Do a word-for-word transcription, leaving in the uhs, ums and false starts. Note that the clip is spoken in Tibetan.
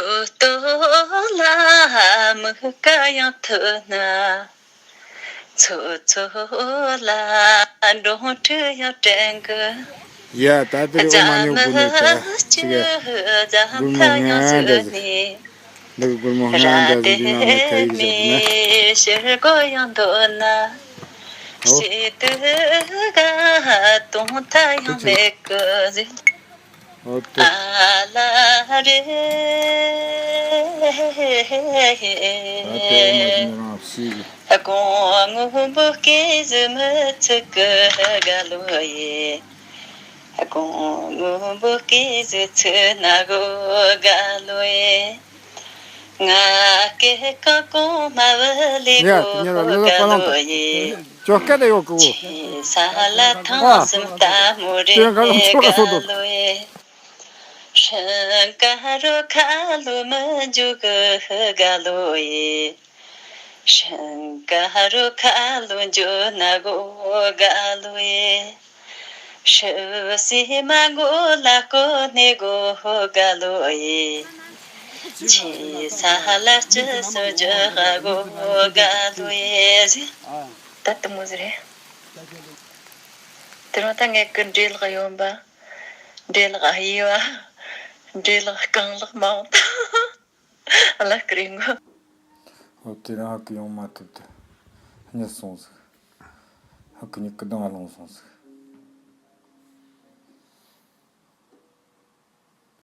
ལྟོ་ལ་མི་དགའ་ཡང་ཐུབ་ན། ཚོ་ཚོ་ལ་འགྲོ་འཁྲུག་ཡང་དྲན་གི། ཡ་ད་དེ་རེ་འོ་མ་ཉོ་དགོས་ནས་ད་ཅི་ག་སྒོར་མོ་ལྔ་འདྲ་ཟིག་འདི་གི་སྒོར་མོ་ལྔ་འདྲ་ཟིག་འདི་ནང་ནས་ཁ་ཡིག་བཞག་ན། ཕྱིར་རྒོལ་ཡང་འདོད་ན། ཨོ། ཞེ་དུ་ག་གཏོང་ཐབས་ཡང་མེད་གི་ཟེར། ཨོ་ཏེ། ཨ་ལ་རེ། ཨ་ཏེ་ཨོ་མ་ཅི་ནི་རང་ཤི་གི། སྒོ་སྔོན་པོ་སྐད་ཟིག་མི་ཚིག་གི་དགའ་ལོ་ཡེ། སྒོ་སྔོན་པོ་སྐད་ཟིག་ཚིག་ན་གོ་དགའ་ལོ་ཡེ། ང་སྐད་ཀ་གོང་མ་བུ་ལི་ཡ་གོ་དེ་ཉིན་ལ་ལོ་ལ་དགའ་ལོ་ཡེ། ཅོ་སྐད་དེ་ཡོད་གི་བོ། ཆེ་ས་ལ་ཐང་ཨ། སུམ་རྟ་མོ་རེ་དེ་ག་ལ་ཆོ་ལ་སོ་དགའ་དོ། ལོ་ཡེ། ཧྲང་ཀ་རོ་ཁ་ལོ་མི་འཇུ་གི་དགའ་ལོ་ཡེ། ཧྲང་ཀ་རོ་ཁ་ལོ་འཇུ་ན་གོ་དགའ་ལོ་ཡེ། ཧྲུ་སི་མ་གོ་ལ་གོ་ནེ་གོ་དགའ་ལོ་ཡེ། ཆེ་ས་ལ་ཅི་སུ་འཇུ་གོ་དགའ་ལོ་ཡེ་ཟེར། ད་དེ་མོ་ཟེར་རེད། དེ་རིང་ད་ངེད་ཀྱི་འབྲས་ལག་ཡོང་པ། འབྲས་ལག་ཨ་ཡེ་བ། འབྲས་ལག་རྐང་ལག་མང་ད། ཨ་ལ་ཀི་རིང་གོ། ཨོ་དེ་རིང་ཧ་ཀི་ཡོང་མ་ཐུབ་ཏེ། གཉིད་སོང་ཟིག་ཧ་ཀི་གཉིད་ཀི་གདང་ལངས་སོང་ཟིག